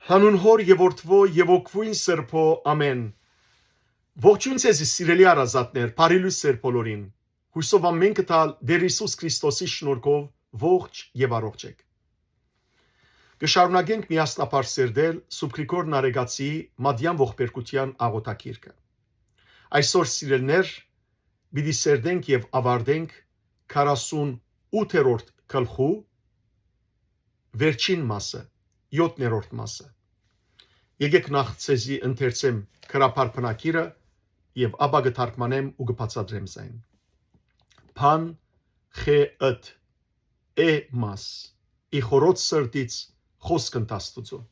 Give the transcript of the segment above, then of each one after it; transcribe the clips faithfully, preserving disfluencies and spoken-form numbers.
Հանուն Հօր եւ Որդւոյ եւ Հոգւոյն Սրբոյ, ամէն։ Ողջոյն ձեզի, սիրելի հարազատներ, բարի լոյս ձեր բոլորին։ Յուսով ամէնքը տալ Տէր Յիսուս Քրիստոսի շնորհքով ողջ եւ առողջ էք։ Կը շարունակենք միասնաբար սերտել Սուրբ Գրիգոր Նարեկացի Մատեան ողբերգութեան աղօթագիրքը։ Այսօր, սիրելիներ, պիտի սերտենք եւ աւարտենք քառասուն ութերորդ գլխու վերջին մասը, յոթերորդ մասը։ Եկեք նախ ձեզի ընթերցեմ գրաբար բնագիրը եւ ապա կը թարգմանեմ ու կը բացատրեմ զայն։ Բան խե ըտ, է մաս, ի խորոց սրտից խօսք ընդ Աստուծոյ։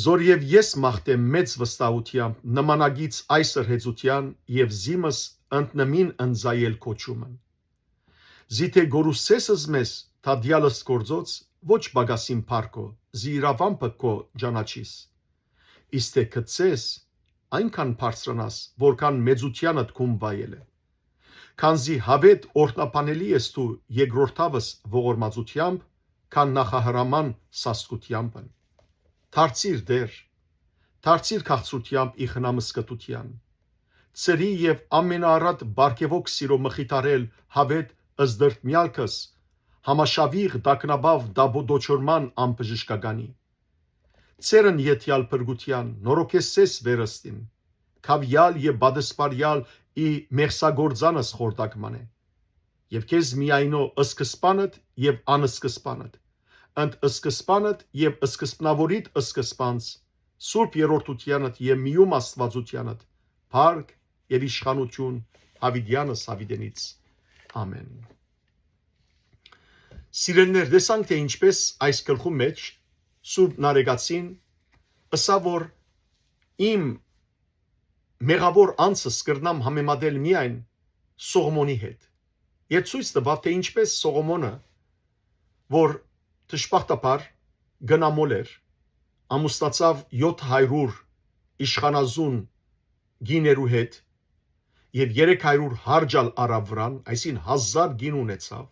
Զոր եւ ես մաղթեմ մեծ վստահութեամբ նմանակից այս ըրհեծութեան եւ զիմս ընդնմին ընծայել կոչումն։ Զի թէ գորուսցես զմեզ, թատեալս գործոց, ոչ պակասին փառքո, զի իրաւամբը քո ճանաչիս։ Իսկ թէ գցես, այնքան բարձրանաս, որքան մեծութեանդ քուն վայելը։ Քանզի յաւէտ օրհնապանելի ես դու երկրորդաւս ողորմածութեամբ, քան նախահրաման սաստկութեամբն։ Դարձիր Տէր, դարձիր քաղցրութեամբ ի խնամս կտութեան։ Ծրի եւ ամենաառատ բարգեւոք սիրո մխիթարել յաւէտ զդրտմեալքս, համաշավիղ տագնապաւ դաբոդոչորման անբժշկականի։ Ծերն յետեալ փրկութեան, նորոգեսցես վերստին, քաւեալ եւ պատսպարեալ ի մեղսագործանս խորտակման է։ Եւ քեզ միայնո սկզբանդ եւ անսկզբանդ, ընդ սկզբանդ եւ սկզբնաւորիդ սկզբանց, Սուրբ Երրորդութեանդ եւ միում Աստուածութեանդ, փառք եւ իշխանութիւն յաւիտեանս յաւիտենից։ Ամէն։ Սիրելիներ, տեսանք թէ ինչպէս այս գլխու մէջ Սուրբ Նարեկացին ըսաւ, որ իմ մեղաւոր անձս կրնամ համեմատել միայն Սողոմոնի հետ։ Եւ ցոյց տուաւ թէ ինչպէս Սողոմոնը, որ դժբախտաբար կնամոլ էր, ամուսնացաւ յոթ հարիւր իշխանազուն կիներու հետ եւ երեք հարիւր հարճ ալ առաւ վրան, այսինքն հազար կին ունեցաւ,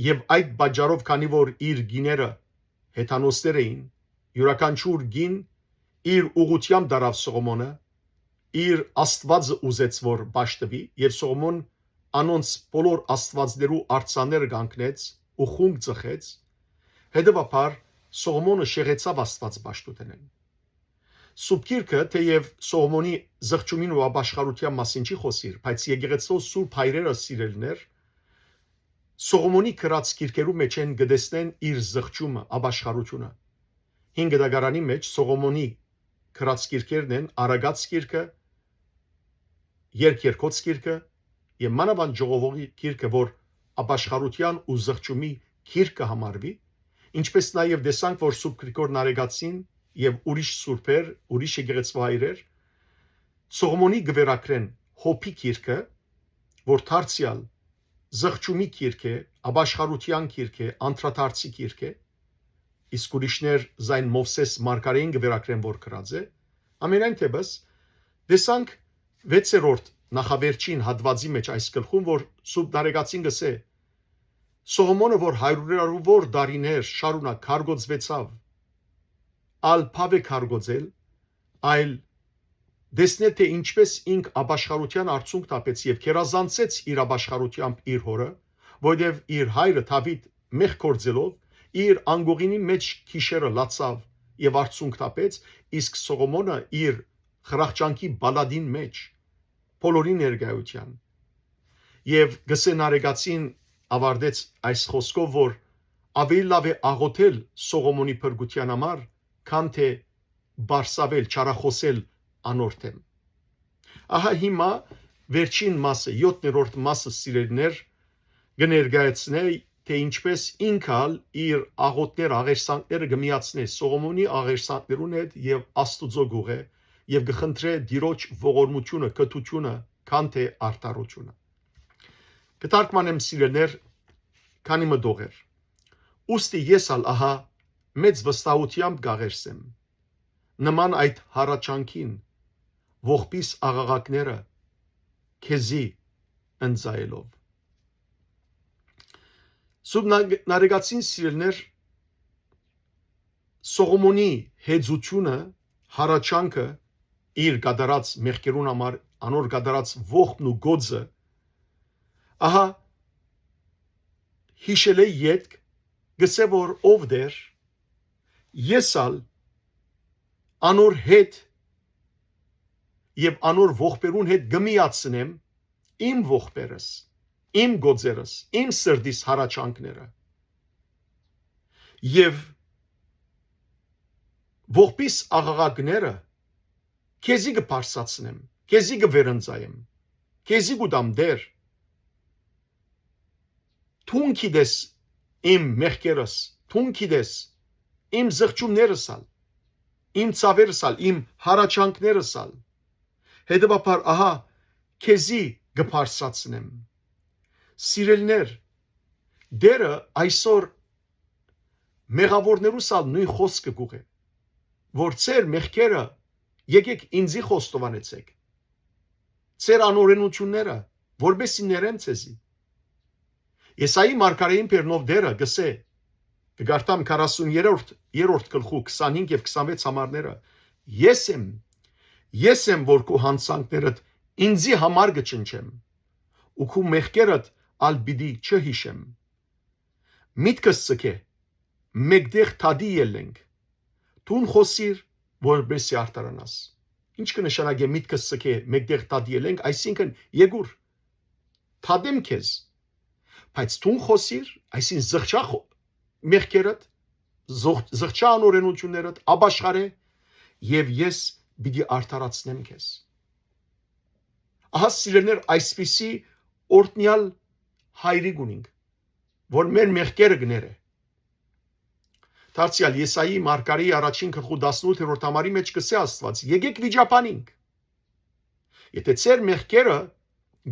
եւ այդ պատճառով, քանի որ իր կիները հեթանոսներ էին, իւրաքանչիւր կին իր ուղղութեամբ տարաւ Սողոմոնը, իր Աստուածը ուզեց որ պաշտուի, եւ Սողոմոն անոնց բոլոր աստուածներու արձանները կանգնեց ու խունկ ծխեց, հետեւաբար Սողոմոնը շեղեցաւ Աստուած պաշտութենէն։ Սուրբ Գիրքը թէեւ Սողոմոնի զղջումին ու ապաշխարութեան մասին չի խօսիր, բայց եկեղեցւոյ սուրբ հայրերը, սիրելիներ, Սողոմոնի գրած գիրքերու մէջէն կը տեսնեն իր զղջումը, ապաշխարութիւնը։ Հին Գտակարանի մէջ Սողոմոնի գրած գիրքերն են Արագած գիրքը, Երկերկոց գիրքը եւ մանաւանդ Ժողովողի գիրքը, որ ապաշխարութեան ու զղջումի գիրք կը համարուի, ինչպէս նաեւ տեսանք, որ Սուրբ Գրիգոր Նարեկացին եւ ուրիշ սուրբեր, ուրիշ եկեղեցւոյ հայրեր Սողոմոնի կը վերագրեն Յոբի գիրքը, որ դարձեալ զղջումի գիրք է, ապաշխարութեան գիրք է, անդրադարձի գիրք է, իսկ ուրիշներ զայն Մովսէս մարգարէին կը վերագրեն, որ գրած է։ Ամենայն դեպս, տեսանք վեցերորդ նախավերջին հատուածի մէջ այս գլխուն, որ Սուրբ Նարեկացին կ'ըսէ. «Սողոմոնը, որ հարիւրերով տարիներ շարունակ կարգոծուեցաւ, ալ բաւ է կարգոծել, այլ տեսնէ, թէ ինչպէս ինք ապաշխարութեան արդիւնք թափեց եւ գերազանցեց իր ապաշխարութեամբ իր հօրը, որովհետեւ իր հայրը Դաւիթ մեղք գործելով իր անկողինի մէջ գիշերը լացաւ եւ արդիւնք թափեց, իսկ Սողոմոնը իր խրախճանքի պալատին մէջ, բոլորի ներկայութեան»։ Եւ կ'ըսէ Նարեկացին, աւարտեց այս խօսքով, որ ավելի լաւ է աղօթել Սողոմոնի փրկութեան համար, քան թէ պարսաւել, չարախօսել անոր դէմ։ Ահա հիմա վերջին մասը, յոթերորդ մասը, սիրելիներ, կը ներկայացնէ, թէ ինչպէս ինք ալ իր աղօթքները, աղերսանքները կը միացնէ Սողոմոնի աղերսանքներուն հետ եւ Աստուծոյ կ'ուղղէ եւ կը խնդրէ Տիրոջ ողորմութիւնը, կրթութիւնը, քան թէ արդարութիւնը։ Կը թարգմանեմ, սիրելիներ, քանի մը տողեր։ Ուստի ես ալ, ահա, մեծ վստահութեամբ կ'աղերսեմ, նման այդ հառաչանքին, ողբիս աղաղակները քեզի ընծայելով։ Սուրբ Նա-, Նարեկացին, սիրելիներ, Սողոմոնի հեծութիւնը, հառաչանքը, իր կատարած մեղքերուն համար, անոր կատարած ողբն ու գոծը, ահա, յիշելէ ետք, կ'ըսէ որ, ով Տէր, ես ալ անոր հետ եւ անոր ողբերուն հետ կը միացնեմ իմ ողբերս, իմ գոծերս, իմ սրտիս հառաչանքները եւ ողբիս աղաղակները քեզի կը բարձրացնեմ, քեզի կը վերընծայեմ, քեզի կու տամ, Տէր։ Դուն գիտես իմ մեղքերս, դուն գիտես իմ զղջումներս ալ, իմ ցաւերս ալ, իմ հառաչանքներս ալ։ Հետեւաբար, ահա, քեզի կը բարձրացնեմ։ Սիրելիներ, Տէրը այսօր մեղաւորներուս ալ նոյն խօսքը կ'ուղղէ, որ ձեր մեղքերը եկէք ինծի խոստովանեցէք, ձեր անօրենութիւնները, որպէս զի ներեմ ձեզի։ Եսայի մարգարէին բերնով Տէրը կ'ըսէ, կը կարդամ քառասուն երրորդ, երրորդ գլխու քսանհինգ եւ քսանվեց համարները. «Ես եմ, ես եմ, որ քու յանցանքներդ ինծի համար կը ջնջեմ ու քու մեղքերդ ալ պիտի չյիշեմ»։ Միտքս ձգէ, մէկտեղ դատի ելլենք։ Դուն խօսիր, որպէս զի արդարանաս։ Ինչ կը նշանակէ միտքս ձգէ, մէկտեղ դատի ելլենք, այսինքն՝ եկուր, դատեմ քեզ, բայց դուն խօսիր, այսինքն՝ զղջա խո-, մեղքերդ, զող-, զղջա անօրենութիւններդ, ապաշխարէ, եւ ես պիտի արդարացնեմ քեզ։ Ահա, սիրելիներ, այսպիսի օրհնեալ հայրիկ ունինք, որ մեր մեղքերը կը ներէ։ Դարձեալ Եսայի մարգարէի առաջին գլխու տասնութերորդ համարի մէջ կ'ըսէ Աստուած. «Եկէք վիճաբանինք։ Եթէ ձեր մեղքերը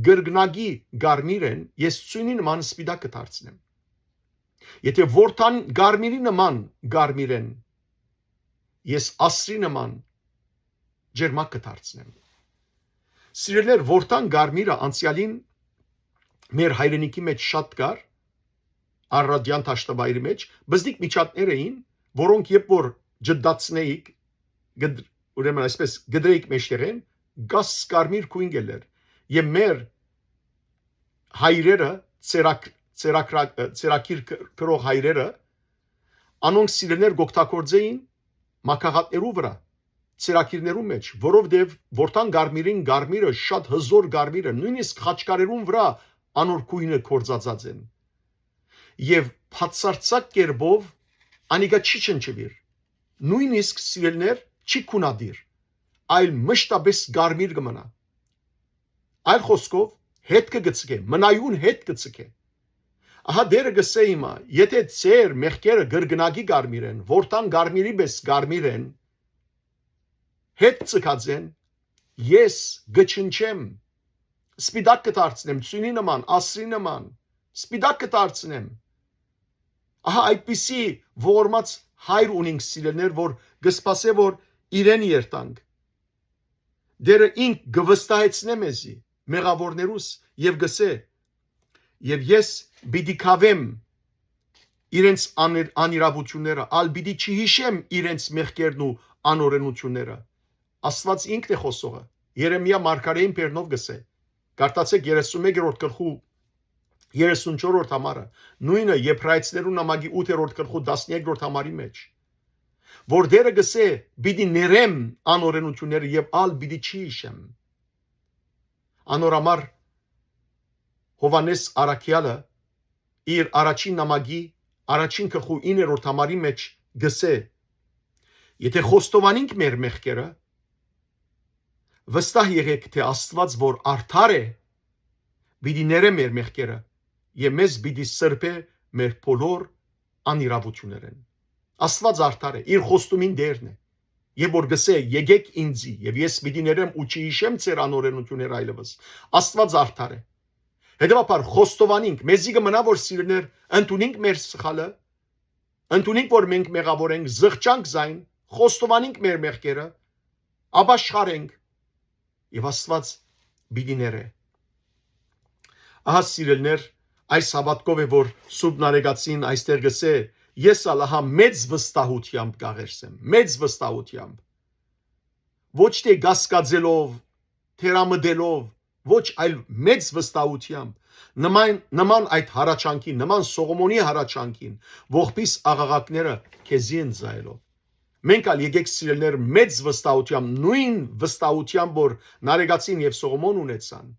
կրկնակի կարմիր են, ես ձիւնի նման սպիտակ կը դարձնեմ։ Եթէ որդան կարմիրի նման կարմիր են, ես ասրի նման ջերմակ կը դարձնեմ»։ Սիրելիներ, որդան կարմիրը անցեալին մեր հայրենիքի մէջ շատ կար, Արարատեան դաշտավայրի մէջ, բզդիկ միջատներ էին, որոնք երբ որ ջդացնեիք, գդ-, ուրեմն այսպես գդրեիք մեջտեղեն, գաս կարմիր գոյն կ'ելլեր։ Եւ մեր հայրերը, ցերակ-, ցերակրա-, ը, ցերակիր կ-, կրող հայրերը, անոնք, սիրելիներ, կ'օգտագործէին մագաղաթներու վրայ, ցերակիրներու մէջ, որովհետեւ որդան կարմիրին կարմիրը շատ հզօր կարմիր է, նոյնիսկ խաչքարերուն վրայ անոր գոյնը գործածած են։ Եւ բացարձակ կերպով անիկա չի չնչուիր, նոյնիսկ, սիրելիներ, չի գունատիր, այլ մշտապէս կարմիր կը մնայ։ Այլ խօսքով, հետքը կը ձգէ, մնայուն հետք կը ձգէ։ Ահա Տէրը կ'ըսէ հիմա, եթէ ձեր մեղքերը կրկնակի կարմիր են, որդան կարմիրի պէս կարմիր են, հետք ձգած են, ես կը չնչեմ, սպիտակ կը դարձնեմ, ձիւնի նման, ասրի նման, սպիտակ կը դարձնեմ։ Ահա այդպիսի ողորմած հայր ունինք, սիրելիներ, որ կը սպասէ, որ իրեն երթանք։ Տէրը ինք կը վստահեցնէ մեզի, մեղաւորներուս, եւ կ'ըսէ. «Եւ ես պիտի քաւեմ իրենց անիր-, անիրաւութիւնները, ալ պիտի չյիշեմ իրենց մեղքերն ու անօրենութիւնները»։ Աստուած ինքն է խօսողը։ Երեմիա մարգարէին բերնով կ'ըսէ։ Կարդացէք երեսունմեկերորդ գլխու երեսունչորրորդ համարը, նոյնը Եբրայեցիներուն նամակի ութերորդ գլխու տասներկերորդ համարի մէջ, որ Տէրը կ'ըսէ. «Պիտի ներեմ անօրենութիւնները եւ ալ պիտի չյիշեմ»։ Անոր համար Յովհաննէս առաքեալը իր առաջին նամակի առաջին գլխու իններորդ համարի մէջ կ'ըսէ. «Եթէ խոստովանինք մեր մեղքերը, վստահ եղէք, թէ Աստուած, որ արդար է, պիտի ներէ մեր մեղքերը եւ մեզ պիտի սրբէ մեր բոլոր անիրաւութիւններէն»։ Աստուած արդար է, իր խոստումին Տէրն է։ Երբ որ կ'ըսէ. «Եկէք ինծի, եւ ես պիտի ներեմ ու չի յիշեմ ձեր անօրենութիւնները այլեւս»։ Աստուած արդար է։ Հետեւաբար, խոստովանինք, մեզի կը մնայ որ, սիրելիներ, ընդունինք մեր սխալը, ընդունինք որ մենք մեղաւոր ենք, զղջանք զայն, խոստովանինք մեր մեղքերը, ապաշխարենք, եւ Աստուած պիտի ներէ։ Ահա, սիրելիներ, այս հաւատքով է, որ Սուրբ Նարեկացին այստեղ կ'ըսէ. Ես ալ ահա մեծ վստահութեամբ կ'աղերսեմ, մեծ վստահութեամբ։ Ոչ թէ կասկածելով, թերամտելով, ոչ, այլ մեծ վստահութեամբ, նման, նման այդ հառաչանքին, նման Սողոմոնի հառաչանքին, ողբիս աղաղակները քեզի ընծայելով։ Մենք ալ եկեք, սիրելիներ, մեծ վստահութեամբ, նոյն վստահութեամբ, որ Նարեկացին եւ Սողոմոն ունեցան,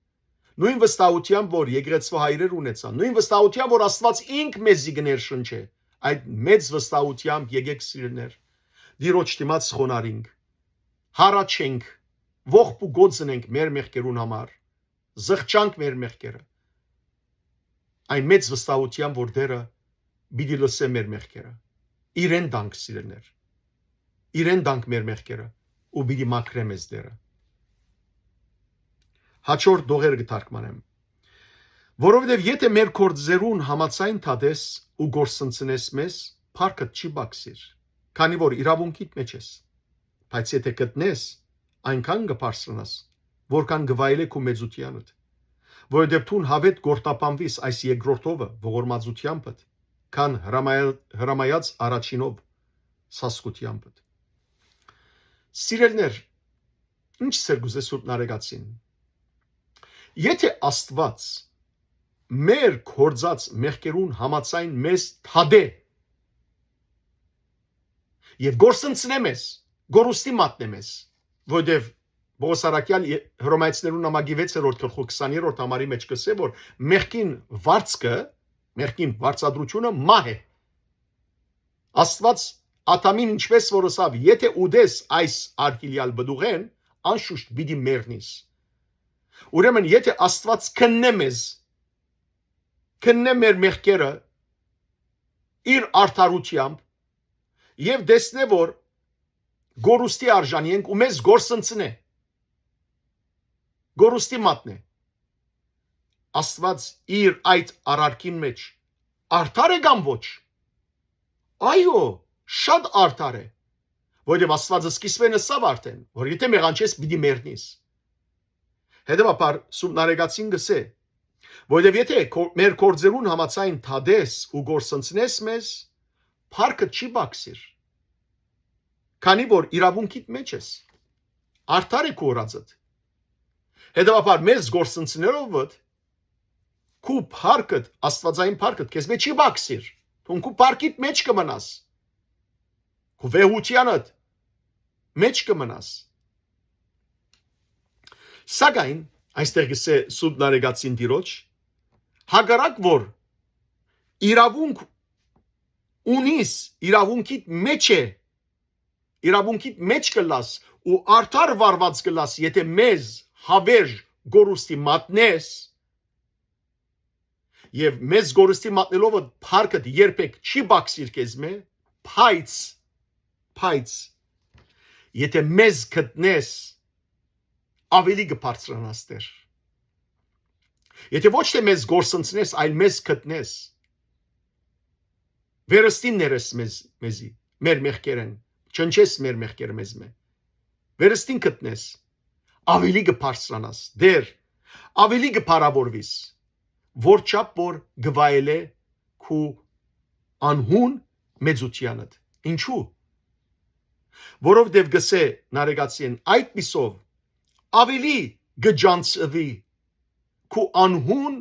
նոյն վստահութեամբ, որ եկեղեցւոյ հայրեր ունեցան, նոյն վստահութեամբ, որ Աստուած ինք մեզի կը ներշնչէ, այդ մեծ վստահութեամբ եկեք, սիրելիներ, Տիրոջ դիմաց խոնարհինք, հառաչենք, ողբ ու գոց ընենք մեր մեղքերուն համար, զղջանք մեր մեղքերը, այն մեծ վստահութեամբ, որ Տէրը պիտի լսէ մեր մեղքերը։ Իրեն տանք, սիրելիներ, իրեն տանք մեր մեղքերը ու պիտի մաքրէ մեզ Տէրը։ Հաջորդ դողեր կը թարգմանեմ։ Որովհետեւ եթէ մեր գործերուն համաձայն դատես ու գործընծնես մեզ, փառքդ չի պակսիր, քանի որ իրաւունքիդ մէջ ես։ Բայց եթէ գտնես, այնքան կը բարձրանաս, որքան կը վայելէ քու մեծութեանդ, որովհետեւ դուն յաւէտ կ'որհնաբանուիս այս երկրորդովը ողորմածութեամբդ, քան հրամայ-, հրամայած առաջինով սասկութեամբդ։ Սիրելիներ, ինչ սեր կ'ուզէ Սուրբ Նարեկացին։ Եթէ Աստուած մեր գործած մեղքերուն համաձայն մեզ դատէ եւ գործընծնէ մեզ, գորուստի մատնէ մեզ, որովհետեւ Պողոս առաքեալ Հռոմայեցիներուն նամակի վեցերորդ գլխու քսաներորդ համարի մէջ կ'ըսէ, որ մեղքին վարձքը, մեղքին վարձատրութիւնը մահ է։ Աստուած Ադամին ինչպէս որ ըսաւ, «Եթէ ուտես այս արգիլեալ պտուղէն, անշուշտ պիտի մեռնիս»։ Ուրեմն, եթէ Աստուած քննէ մեզ, քննէ մեր մեղքերը իր արդարութեամբ եւ տեսնէ, որ գորուստի արժանի ենք ու մեզ գործընծնէ, գորուստի մատնէ, Աստուած իր այդ արարքին մէջ արդար է կամ ոչ։ Այո, շատ արդար է, որովհետեւ Աստուածը սկիզբէն ըսաւ արդեն, որ եթէ մեղանչես, պիտի մեռնիս։ Հետեւաբար Սուրբ Նարեկացին կ'ըսէ, որովհետեւ եթէ քո-, մեր գործերուն համաձայն դատես ու գործընծնես մեզ, փառքդ չի պակսիր, քանի որ իրաւունքիդ մէջ ես, արդար է քու ըրածդ։ Հետեւաբար մեզ գործընծներովդ քու փառքդ, աստուածային փառքդ քեզմէ չի պակսիր, դուն քու փառքիդ մէջ կը մնաս, քու վեհութեանդ մէջ կը մնաս։ Սակայն, այստեղ կ'ըսէ Սուրբ Նարեկացին Տիրոջ, հակառակ որ իրաւունք ունիս, իրաւունքիդ մէջ է, իրաւունքիդ մէջ կ'ըլլաս ու արդար վարուած կ'ըլլաս, եթէ մեզ յաւերժ գորուստի մատնես, եւ մեզ գորուստի մատնելովդ փառքդ երբեք չի պակսիր քեզմէ, բայց, բայց, եթէ մեզ գտնես, աւելի կը բարձրանաս Տէր։ Եթէ ոչ թէ մեզ գործընծնես, այլ մեզ գտնես, վերստին ներես մեզ, մեզի, մեր մեղքերէն, չնչես մեր մեղքերը մեզմէ, վերստին գտնես, աւելի կը բարձրանաս, Տէր, աւելի կը փառաւորուիս, որչափ որ կը վայելէ քու անհուն մեծութեանդ։ Ինչու՞։ Որովհետեւ կ'ըսէ Նարեկացին, այդպիսով աւելի կը ջանցուի քու անհուն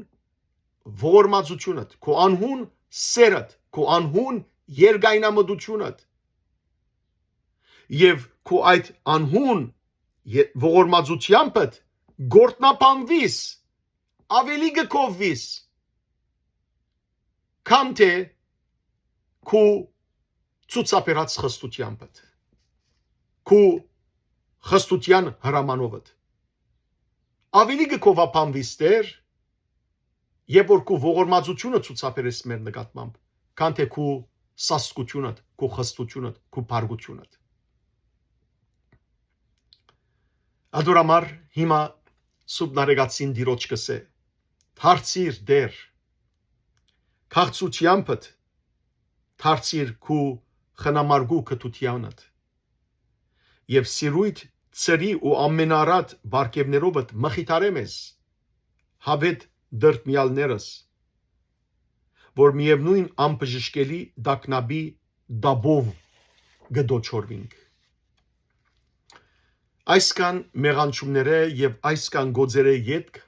ողորմածութիւնդ, քու անհուն սերդ, քու անհուն երկայնամտութիւնդ եւ քու այդ անհուն ե-, ողորմածութեամբդ կ'օրհնաբանուիս, աւելի կը գովուիս, քան թէ քու ցուցաբերած խստութեամբդ, քու խստութեան հրամանովդ։ Աւելի կը գովաբանուիս Տէր, երբ որ քու ողորմածութիւնը ցուցաբերես մեր նկատմամբ, քան թէ քու սաստկութիւնդ, քու խստութիւնդ, քու փառքութիւնդ։ Ադոր համար հիմա Սուրբ Նարեկացին Տիրոջ կ'ըսէ. «Դարձիր Տէր, քաղցրութեամբդ, դարձիր քու խնամարկու քթութեանդ, եւ սիրոյթ ծրի ու ամենաառատ պարգեւներովդ մխիթարէ մեզ, յաւէտ դրդմեալներս, որ միեւնոյն անբժշկելի տագնապի տապով կը տոչորուինք։ Այսքան մեղանչումներէ եւ այսքան գոծերէ ետք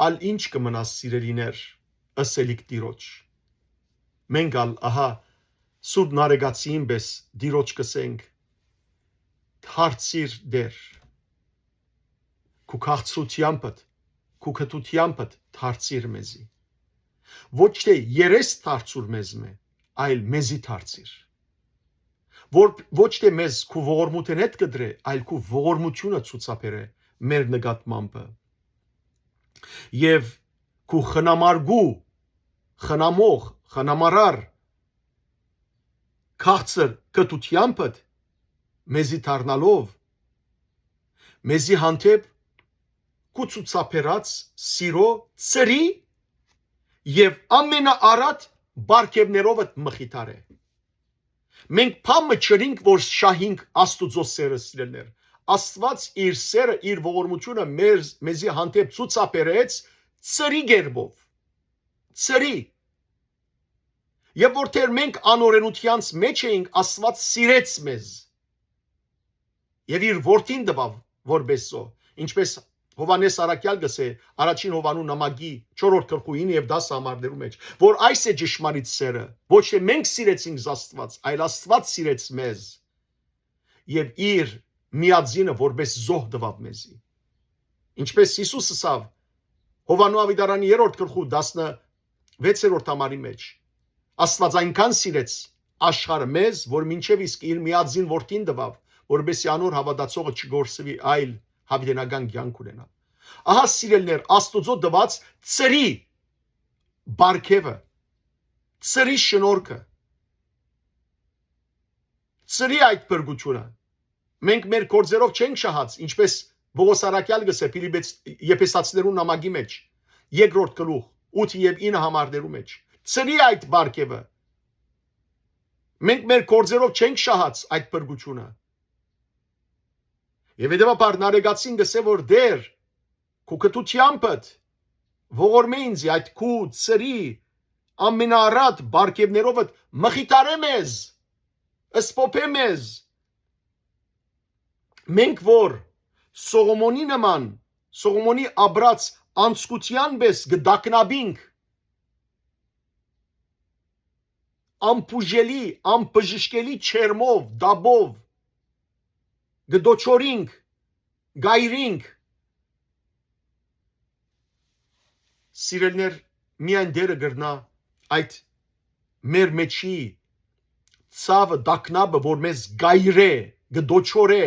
ալ ի՞նչ կը մնայ, սիրելիներ, ըսելիք Տիրոջ։ Մենք ալ, ահա, Սուրբ Նարեկացիին պէս Տիրոջ կ'ըսենք. «Դարձիր, Տէր, քու քաղցրութեամբդ, քու կտութեամբդ դարձիր մեզի։ Ոչ թէ երես դարձուր մեզմէ, այլ մեզի դարձիր։ Որ ոչ թէ մեզ քու ողորմութենէդ կտրէ, այլ քու ողորմութիւնը ցուցաբերէ մեր նկատմամբը։ Եւ քու խնամարգու, խնամող, խնամարար քաղցր կտութեամբդ մեզի դառնալով, մեզի հանդէպ քու ցուցաբերած սիրո ծրի եւ ամենաառատ պարգեւներովդ մխիթարէ»։ Մենք բան մը չըրինք, որ շահինք Աստուծոյ սէրը, սիրելիներ։ Աստուած իր սէրը, իր ողորմութիւնը մեր, մեզի հանդէպ ցուցաբերեց ծրի կերպով։ Ծրի։ Եւ որ դեռ մենք անօրենութեանց մէջ էինք, Աստուած սիրեց մեզ։ Եւ իր որդին տուաւ որպէս զոհ, ինչպէս Յովհաննէս Առաքեալ կ'ըսէ առաջին Յովհաննու նամակի չորրորդ գլխու ինը եւ տասը համարներու մէջ, որ այս է ճշմարիտ սէրը, ոչ թէ մենք սիրեցինք Աստուած, այլ Աստուած սիրեց մեզ եւ իր միածինը որպէս զոհ տուաւ մեզի։ Ինչպէս Յիսուս ըսաւ Յովհաննու աւետարանի երրորդ գլխու տասնվեցերորդ համարի մէջ. «Աստուած այնքան սիրեց աշխարհը մեզ, որ մինչեւ իսկ իր միածին որդին տուաւ, որպէս զի անոր հաւատացողը չկորսուի, այլ յաւիտենական կեանք ունենայ»։ Ահա, սիրելիներ, Աստուծոյ տուած ծրի պարգեւը, ծրի շնորհքը, ծրի այդ փրկութիւնը։ Մենք մեր գործերով չենք շահած, ինչպէս Պողոս Առաքեալ կ'ըսէ Փիլիպեցիներուն նամակի մէջ, երկրորդ գլուխ, ութ եւ ինը համարներու մէջ։ Ծրի այդ պարգեւը։ Մենք մեր գործերով չենք շահած այդ փրկութիւնը։ Եւ հետեւաբար Նարեկացին կ'ըսէ, որ Տէր, քու կտութեամբդ ողորմէ ինծի, այդ քու ծրի ամենաառատ պարգեւներովդ մխիթարէ մեզ, սփոփէ մեզ։ Մենք որ Սողոմոնի նման, Սողոմոնի ապրած անցկութեան պէս կը տագնապինք, անբուժելի, անբժշկելի չերմով, տապով կը տոչորինք, կ'այրինք, սիրելիներ, միայն Տէրը կրնայ այդ մեր մէջի ցաւը, տագնապը, որ մեզ կ'այրէ, կը տոչորէ,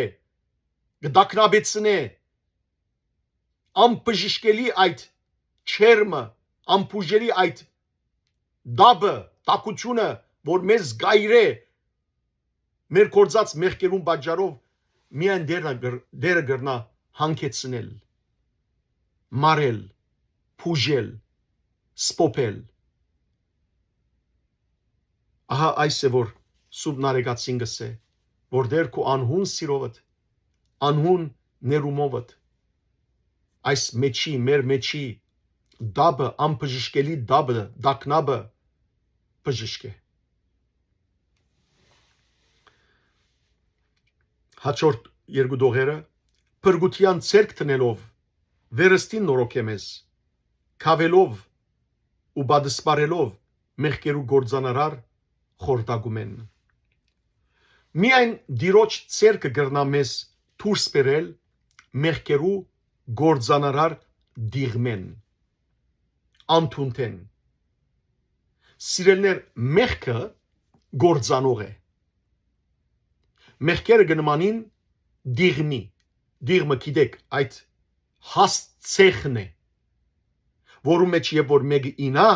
կը տագնապեցնէ, անբժշկելի այդ չերմը, անբուժելի այդ տապը, տաքութիւնը, որ մեզ կ'այրէ, մեր գործած մեղքերուն պատճառով, միայն Տերը կր-, Տերը կրնայ հանգեցնել, մարել, բուժել, սփոփել։ Ահա այս է, որ Սուրբ Նարեկացին կ'ըսէ, որ Տէր, քու անհուն սիրովդ, անհուն ներումովդ, այս մէջի, մեր մէջի տապը, անբժշկելի տապը, տագնապը բժշկէ։ Հաջորդ երկու տողերը, փրկութեան ձեռք դնելով, վերստին նորոգէ մեզ, քաւելով ու պատսպարելով մեղքերու կործանարար խորտակումէն։ Միայն Տիրոջ ձեռքը կրնայ մեզ դուրս բերել մեղքերու կործանարար դիղմէն, անդունդէն։ Սիրելիներ, մեղքը կործանող է։ Մեղքերը կը նմանին դիղմի։ Դիղմը, գիտէք, այդ հաստ ցեխն է, որու մէջ երբ որ մէկը ինայ,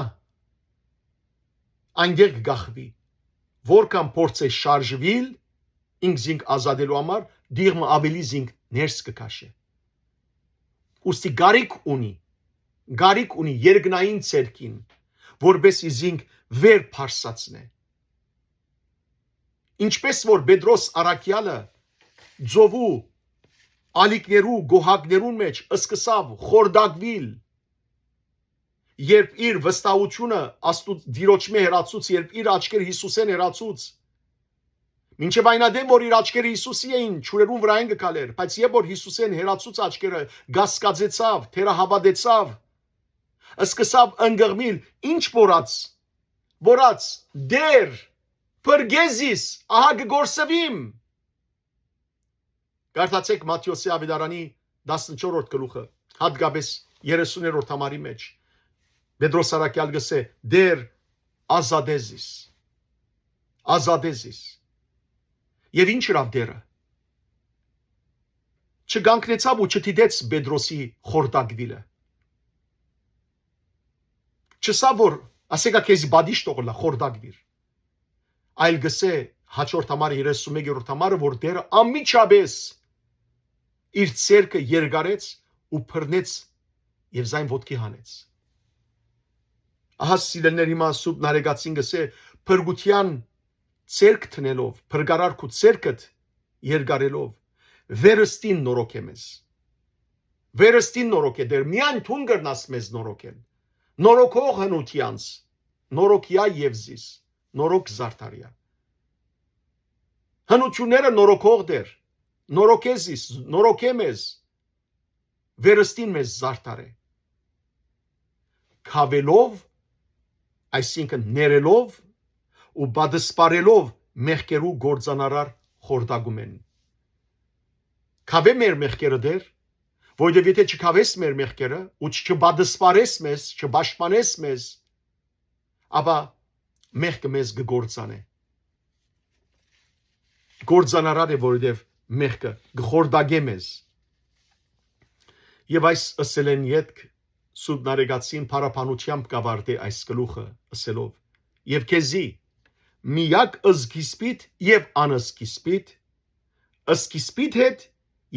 այնտեղ կը կախուի։ Որքան փորձ է շարժուիլ, ինք զինք ազատելու համար, դիղմը ավելի զինք ներս կը քաշէ։ Ուստի կարիք ունի, կարիք ունի երկնային ցերկին, որպէս զի զինք վեր փարսացնէ։ Ինչպես որ Պետրոս առաքեալը ծովու ալիքներու, գոհակներուն մէջ սկսաւ խորտակուիլ, երբ իր վստահութիւնը Աստուծ Տիրոջմէ հեռացուց, երբ իր աչքերը Յիսուսէն հեռացուց, մինչեւ այն ատեն որ իր աչքերը Յիսուսի էին, ջուրերուն վրայէն կը քալէր, բայց երբ որ Յիսուսէն հեռացուց աչքերը, կասկածեցաւ, թերահաւատեցաւ, սկսաւ ընկղմիլ, ինչ որած, որած, Տէր, փրկե զիս, ահա կը կորսուիմ։ Կարդացէք Մատթէոսի աւետարանի տասնչորրորդ գլուխը, յատկապէս երեսուներորդ համարի մէջ։ Պետրոս առաքեալ կ'ըսէ. «Տէր, ազատէ զիս, ազատէ զիս»։ Եւ ինչ ըրաւ Տէրը։ Չկանգնեցաւ ու չդիտեց Պետրոսի խորտակուիլը։ Չըսաւ որ, ասեկա քեզի պատիժ թողլայ, խորտակուիր, այլ կ'ըսէ հաջորդ համարը, երեսունմեկերորդ համարը, որ Տէրը անմիջապէս իր ձեռքը երկարեց ու բռնեց եւ զայն ոտքի հանեց։ Ահա, սիրելիներ, հիմա Սուրբ Նարեկացին կ'ըսէ. «Փրկութեան ձեռք դնելով, փրկարար քու ձեռքդ երկարելով, վերստին նորոգէ մեզ»։ Վերստին նորոգէ, Տէր, միայն դուն կրնաս մեզ նորոգել։ Նորոգող հնութեանց, նորոգեա եւ զիս, նորոգ զարդարեա։ Հնութիւնները նորոգող Տէր, նորոգէ զիս, նորոգէ մեզ, վերստին մեզ զարդարէ։ Քաւելով, այսինքն ներելով ու պատսպարելով մեղքերու կործանարար խորտակումէն։ Քաւէ մեր մեղքերը, Տէր, որովհետեւ եթէ չքաւես մեր մեղքերը ու չ-, չպատսպարես մեզ, չպաշտպանես մեզ, ապա մեղքը մեզ կը կործանէ։ Կործանարար է, որովհետեւ մեղքը կը խորտակէ մեզ։ Եւ այս ըսելէն ետք Սուրբ Նարեկացին փառաբանութեամբ կ'աւարտէ այս գլուխը, ըսելով. «Եւ քեզի, միակ սկիզբիդ եւ անսկիզբիդ, սկիզբիդ հետ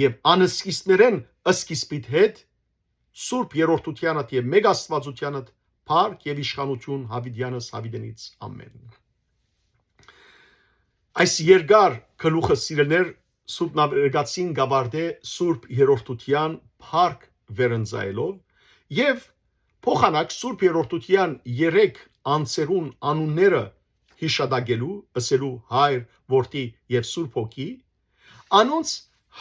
եւ անսկիզբներէն սկիզբիդ հետ, Սուրբ Երրորդութեանդ եւ Մեկ Աստուածութեանդ փառք եւ իշխանութիւն յաւիտեանս յաւիտենից։ Ամէն»։ Այս երկար գլուխը, սիրելիներ, Սուրբ Նարեկացին կ'աւարտէ Սուրբ Երրորդութեան փառք վերընծայելով եւ փոխանակ Սուրբ Երրորդութեան երեք անձերուն անունները յիշատակելու, ըսելու Հայր, Որդի եւ Սուրբ Հոգի, անոնց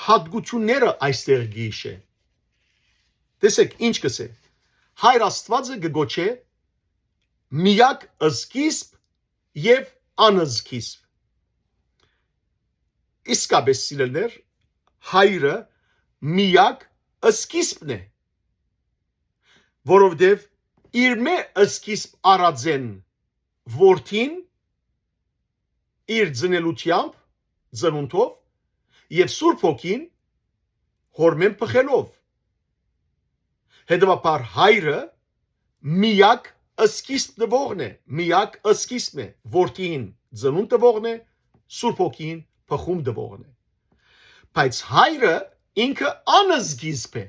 յատկությունները այստեղ կը յիշէ։ Տեսէք, ինչ կ'ըսէ. Հայր Աստուածը կը կոչէ միակ սկիզբ եւ անսկիզբ։ Իսկապէս, սիրելիներ, Հայրը միակ սկիզբն է, որովհետեւ իրմէ սկիզբ առած են Որդին իր ծնելութեամբ, ծնունդով, եւ Սուրբ Հոգին Հօրմէն բխելով։ Հետեւաբար Հայրը միակ սկիզբ տուողն է, միակ սկիզբն է, Որդին ծնունդ տուողն է, Սուրբ Հոգին բխում տուողն է։ Բայց Հայրը ինքը անսկիզբ է,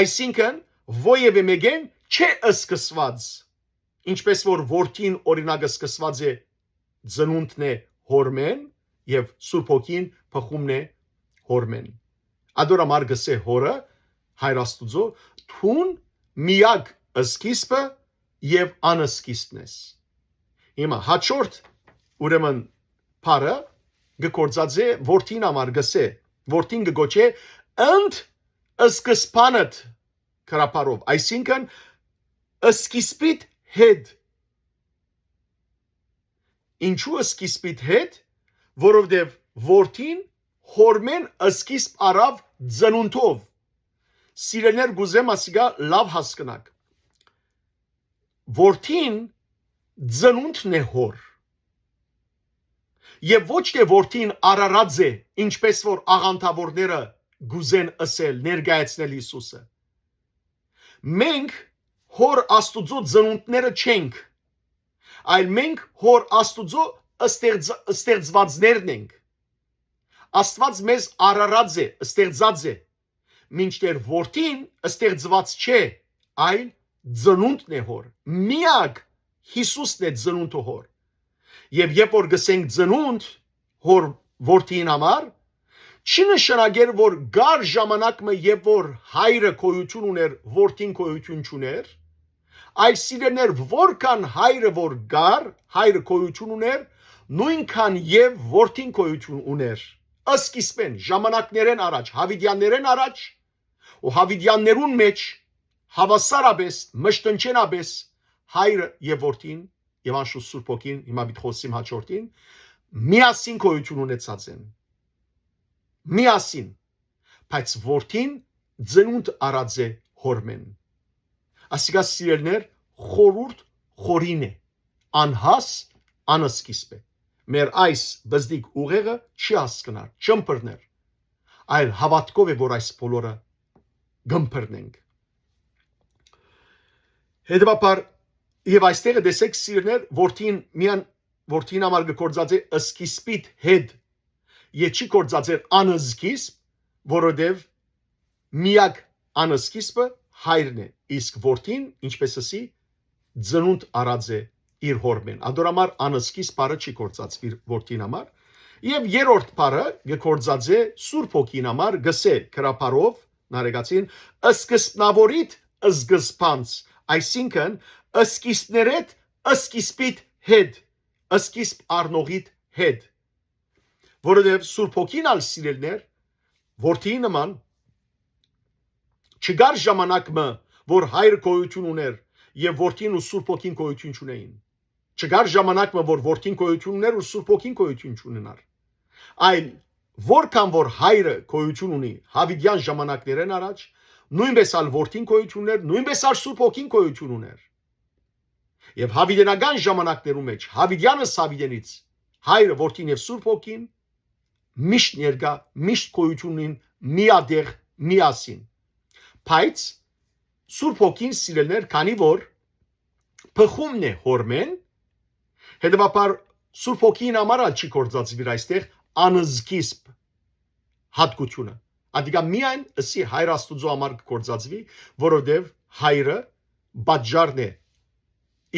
այսինքն՝ որեւէ մէկէն չէ սկսուած, ինչպէս որ Որդին, օրինակ, սկսուած է, ծնունդն է Հօրմէն, եւ Սուրբ Հոգին բխումն է Հօրմէն։ Ատոր համար կ'ըսէ Հօրը, Հայր Աստուծոյ. «Դուն միակ սկիզբը եւ անսկիզբն ես»։ Հիմա հաջորդ, ուրեմն, բառը կը գործածէ Որդին համար, կ'ըսէ, Որդին կը կոչէ ընդ սկզբանդ կերպարով, այսինքն՝ սկիզբիդ հետ։ Ինչու՞ սկիզբիդ հետ, որովհետեւ Որդին Հօրմէն սկիզբ առաւ ծնունդով։ Սիրելիներ, կ'ուզեմ ասիկա լաւ հասկնաք։ Որդին ծնունդն է Հօր։ Եւ ոչ թէ Որդին արարած է, ինչպէս որ աղանդաւորները կ'ուզեն ըսել, ներկայացնել Յիսուսը։ Մենք Հօր Աստուծոյ ծնունդները չենք, այլ մենք Հօր Աստուծոյ ստեղծ-, ստեղծվածներն ենք։ Աստուած մեզ արարած է, ստեղծած է, մինչդեռ Որդին ստեղծված չէ, այլ ծնունդն է Հօր։ Միակ Յիսուսն է ծնունդը Հօր։ Եւ երբ որ կ'ըսենք ծնունդ Հօր Որդին համար, չի նշանակեր, որ կար ժամանակ մը, երբ որ Հայրը գոյութիւն ունէր, Որդին գոյութիւն չունէր, Այլ սիրելիներ, որքան հայրը որ կար, հայրը գոյութիւն ունէր, նոյնքան եւ որդին գոյութիւն ունէր։ Սկիզբէն, ժամանակներէն առաջ, Յաւիտեաններէն առաջ, ու Յաւիտեաններուն մէջ հաւասարապէս, մշտնջենապէս հայրը եւ որդին, եւ անշուշտ Սուրբ Հոգին, հիմա պիտի խօսիմ հաջորդին, միասին գոյութիւն ունեցած են։ Միասին, բայց որդին ծնունդ առած է հօրմէն։ Ասիկա, սիրելիներ, խորուրդ խորին է, անհաս անսկիզբ է։ Մեր այս բզդիկ ուղեղը չի հասկնար, չըմբռներ, այլ հաւատքով է, որ այս բոլորը կըմբռնենք։ Հետեւաբար, եւ այստեղ տեսեք, սիրելիներ, որդին միան, որդին համար գործած է սկիզբիդ հետ, եւ չի գործած էր անսկիզբ, որովհետեւ միակ անսկիզբը հայրն է, իսկ որդին, ինչպես ասի, ծնունդ առած է իր հօրմէն։ Ադոր համար անսկիզբ բառը չի գործածվիր որդին համար, եւ երրորդ բառը կը գործած է Սուրբ Հոգին համար, գսե գրաբարով, նարեկացին, սկզբնաւորիդ սկզբանց, այսինքն, սկիզբներէդ, սկիզբիդ հետ, սկիզբ առնողիդ հետ։ Որովհետեւ Սուրբ Հոգին ալ, սիրելիներ, որդիի նման, չկար ժամանակ մը, որ հայրը գոյութիւն ունէր եւ որդին ու Սուրբ Հոգին գոյութիւն չունէին։ Չկար ժամանակ մը, որ որդին գոյութիւն ունէր ու Սուրբ Հոգին գոյութիւն չունենար։ Այլ որքան որ հայրը գոյութիւն ունի Յաւիտեան ժամանակներէն առաջ, նոյնպես ալ որդին գոյութիւն ունէր, նոյնպես ալ Սուրբ Հոգին գոյութիւն ունէր։ Եւ Յաւիտենական ժամանակներու մէջ, Յաւիտեանս Յաւիտենից, հայրը, որդին եւ Սուրբ Հոգին միշտ ներկայ, միշտ գոյութիւն ունին միատեղ, միասին։ Բայց Սուրբ Հոգին, սիրելիներ, քանի որ բխումն է հօրմէն, հետեւաբար Սուրբ Հոգին համար ալ չի գործածվիր այստեղ անսկիզբ հատկությունը։ Ադիկա միայն ըսի Հայր Աստուծոյ համար կը գործածվի, որովհետեւ հայրը պատճառն է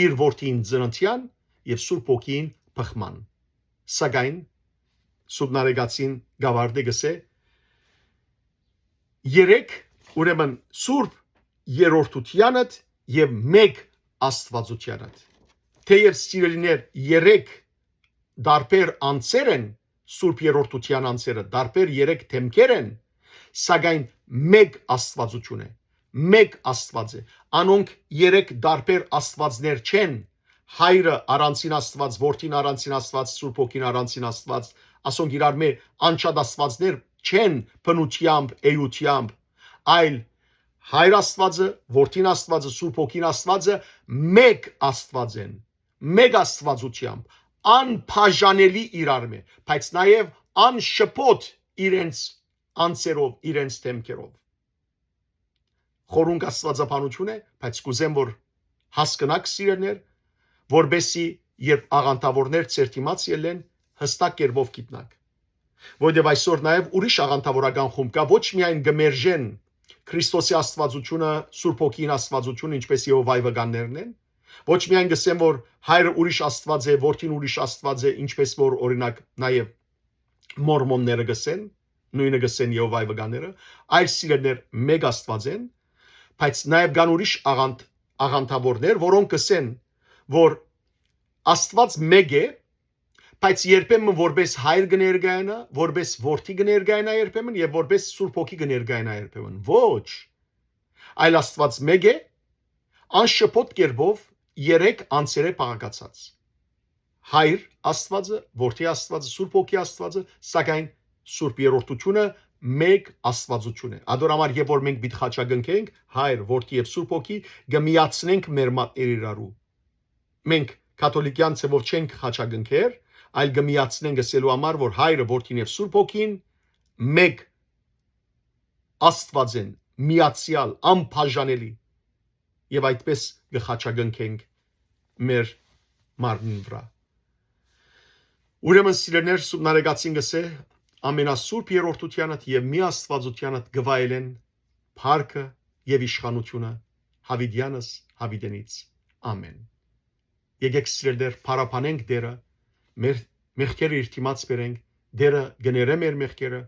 իր որդին ծննդեան եւ Սուրբ Հոգին բխման։ Սակայն Սուրբ Նարեկացին գավարդէ գսե, երեք, ուրեմն Սուրբ Երրորդութեանդ եւ մեկ Աստուածութեանդ։ Թեեւ, սիրելիներ, երեք տարբեր անձեր են, Սուրբ Երրորդութեան անձերը, տարբեր երեք դեմքեր են, սակայն մեկ Աստուածութիւն է, մեկ Աստուած է։ Անոնք երեք տարբեր Աստուածներ չեն, հայրը առանձին Աստուած, որդին առանձին Աստուած, Սուրբ Հոգին առանձին Աստուած, ասոնք իրար մէ անջատ Աստուածներ չեն բնութեամբ, էութեամբ, այլ հայր Աստուածը, որդին Աստուածը, Սուրբ Հոգին Աստուածը մեկ Աստուած են, մեկ Աստուածութեամբ, անբաժանելի իրար մէ, բայց նաեւ անշփոթ իրենց անձերով, իրենց դեմքերով։ Խորունկ աստուածաբանություն է, բայց կուզեմ, որ հասկնաք, սիրելիներ, որպեսզի երբ աղանդավորներ ձեր դիմաց ելլեն, յստակ կերպով գիտնաք։ Որովհետև այսօր նաև ուրիշ աղանդավորական խումբ կայ, ոչ միայն կը մերժեն Քրիստոսի աստուածությունը, Սուրբ Հոգին աստուածությունը, ինչպես Եհովայի վկաններն են, ոչ միայն կ'ըսեն, որ հայրը ուրիշ աստուած է, որդին ուրիշ աստուած է, ինչպես որ, օրինակ, նաև մորմոնները կ'ըսեն, նոյնը կ'ըսեն Եհովայի վկաները, այլ, սիրելիներ, մէկ Աստուած են, բայց նաև կան ուրիշ աղանդ-, աղանդավորներ, որոնք կ'ըսեն, որ Աստուած մէկ է, բայց երբեմն որպես հայր կը ներկայանայ, որպես որդի կը ներկայանայ երբեմն եւ որպես Սուրբ Հոգի կը ներկայանայ երբեմն։ Ոչ, այլ Աստուած մէկ է, անշփոթ կերպով երեք անձերէ բաղկացած։ Հայր Աստուածը, Որդի Աստուածը, Սուրբ Հոգի Աստուածը, սակայն Սուրբ Երրորդությունը մէկ Աստուածություն է։ Ադոր համար, երբ որ մենք պիտի խաչակնքենք, Հայր, Որդի եւ Սուրբ Հոգի, կը միացնենք մեր մատները իրարու։ Մենք կաթոլիկեան ձևով չենք խաչակնքեր, այլ կը միացնենք ըսելու համար, որ Հայրը, Որդին եւ Սուրբ Հոգին մէկ Աստուած են, միացեալ, անբաժանելի, եւ այդպես կը խաչակնքենք մեր մարմնին վրայ։ Ուրեմն, սիրելիներ, Սուրբ Նարեկացին կ'ըսէ, ամենասուրբ երրորդութեանդ եւ մի Աստուածութեանդ կը վայելեն փառքը եւ իշխանությունը Յաւիտեանս Յաւիտենից։ Ամեն։ Եկեք, սիրելիներ, փառաբանենք Տերը, մեր մեղքերը իր դիմաց բերենք, Տերը կներէ մեր մեղքերը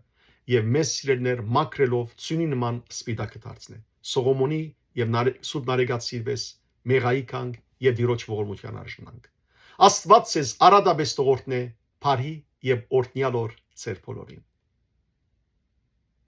եւ մեզ, սիրելիներ, մաքրելով, ծունի նման սպիտակը դարձնէ։ Սողոմոնի եւ Նարե-, Սուրբ Նարեկացի պես մեղայի գանք եւ Տիրոջ ողորմութեան արժանանք։ Աստուած ձեզ արատապէս թող օրհնէ, բարի եւ օրհնեալ օր ձեր բոլորին։